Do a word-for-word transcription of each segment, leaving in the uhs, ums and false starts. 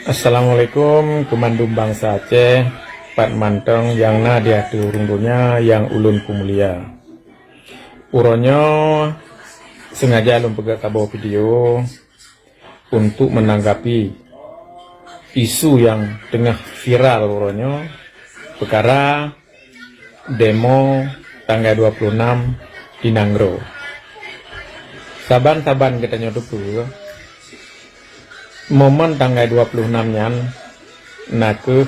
Assalamualaikum keu mandum bansa Aceh, pat mantong nyang na di ateueh ureuëng donya nyang ulôn peumulia. Uroe nyoe sengaja lôn peugah saboh video untuk menanggapi isu nyang teungoh viral uroe nyoe, peukara demo tanggai dua puluh enam di nanggroe. Saban-saban geutanyoe teupeue, momen tanggai dua puluh enam nyan na kheueh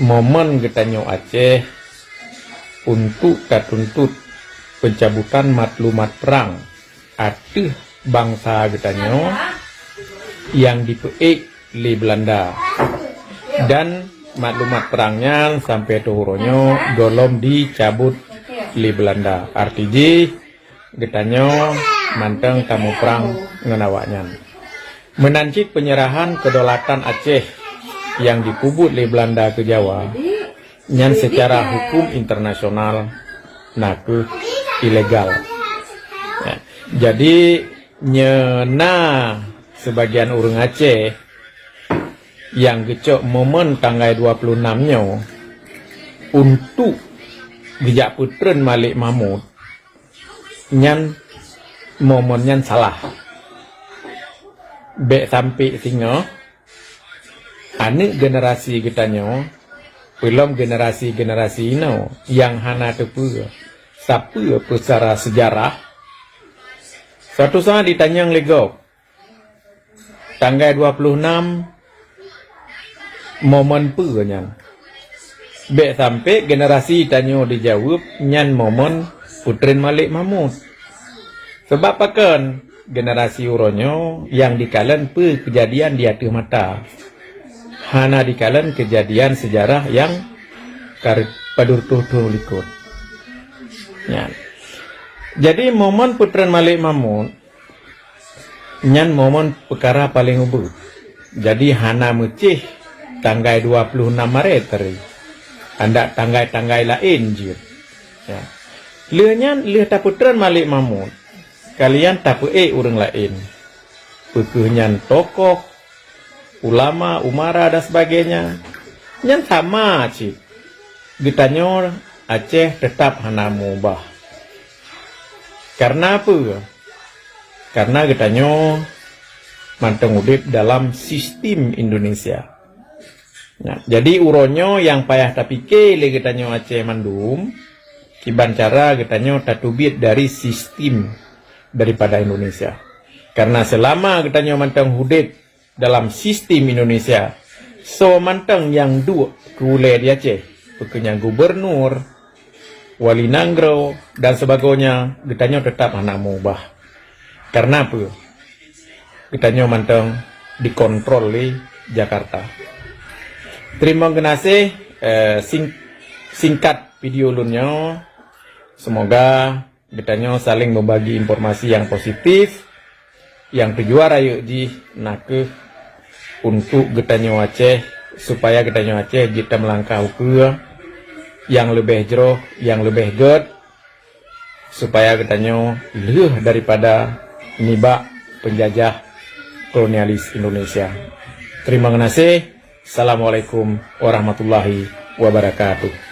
momen geutanyoe Aceh untuk tatuntut pencabutan maklumat perang ateueh bansa geutanyoe nyang dipeuék lé Beulanda. Dan maklumat perang nyan sampai ateueh uroe nyoe gohlom dicabut lé Beulanda. Arti jih, geutanyoe mantong tamuprang ngon awaknyan. Meunan cit penyerahan kedaulatan Aceh nyang dipeubuet lé Beulanda keu Jawa, nyan secara hukum internasional na kheueh ilegal. Ya, jadi, nyoe na sebagian ureuëng Aceh nyang geucok momen tanggai dua puluh enam nyoe untuk geujak peutreun Malik Mahmud, nyan momen nyan salah. Bék sampai singoh aneuëk generasi geutanyoe, peulom generasi-generasi inoe nyang hana teupeue sapeue peukara sejarah. Suatu saat ditanyong lé gob, tanggai dua puluh enam momen peue nyan? Bék sampai generasi tanyoe dijaweueb nyan momen peutreun Malik Mahmud. Sabab pakon? Generasi uroe nyoe nyang dikalon peue keujadian di ateueh mata, hana dikalon keujadian sejarah nyang ka padub reutôh thon likot. Nyan. Jadi, momen peutreun Malik Mahmud nyan momen peukara paleng ubeut. Jadi, hana meucéh tanggai dua puluh enam Maret tadi. Handak tanggai-tanggai laén jeuet. Ya. Lheueh nyan, lheueh tapeutreun Malik Mahmud, kalian tapeuék ureuëng laén. Peu kheueh nyan tokoh, ulama, umara dan sebagainya. Nyan sama cit. Geutanyoe Aceh teutap hana meubah. Karena peue? Karena geutanyoe mantong udeb dalam sistem Indonesia. Nah, jadi uroe nyoe nyang payah tapike lé geutanyoe Aceh mandum, kiban cara geutanyoe tateubiet dari sistem daripada Indonesia. Karena selama geutanyoe mantong udeb dalam sistem Indonesia, soe mantong nyang duek keu ulée di Aceh, peu kheueh nyan gubernur, wali nanggroe, dan sebagainya, geutanyoe teutap hana meubah. Karena peue? Geutanyoe mantong dikontrol lé Jakarta. Teurimong geunaséh, eh, sing-, singkat video lôn nyoe. Semoga geutanyoe saléng meubagi informasi nyang positif, nyang tujuan rayeuk jih na kheueh untuk geutanyoe Aceh, supaya geutanyoe Aceh jiteumeulangkah ukeue nyang leubeh jroh, nyang leubeh gét, supaya geutanyoe lheueh daripada nibak peunjajah kolonialis Indonesia. Teurimong geunaséh. Assalamualaikum warahmatullahi wabarakatuh.